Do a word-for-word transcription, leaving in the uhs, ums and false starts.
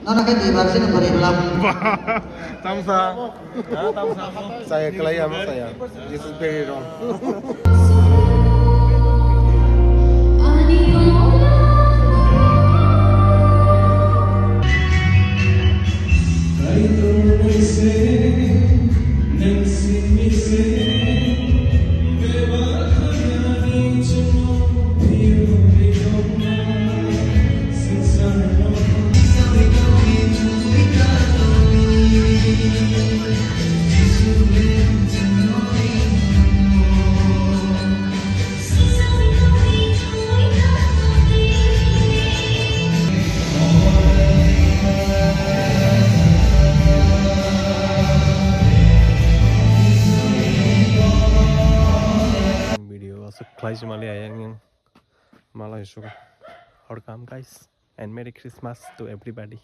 Nono khe dui bar sini bwrwi bwlam. Tamsa. Ha, tamsa. Saya kelai ama saya. This is very wrong. Video aswk khlai se mali ayang yang malai suka. Welcome guys and Merry Christmas to everybody.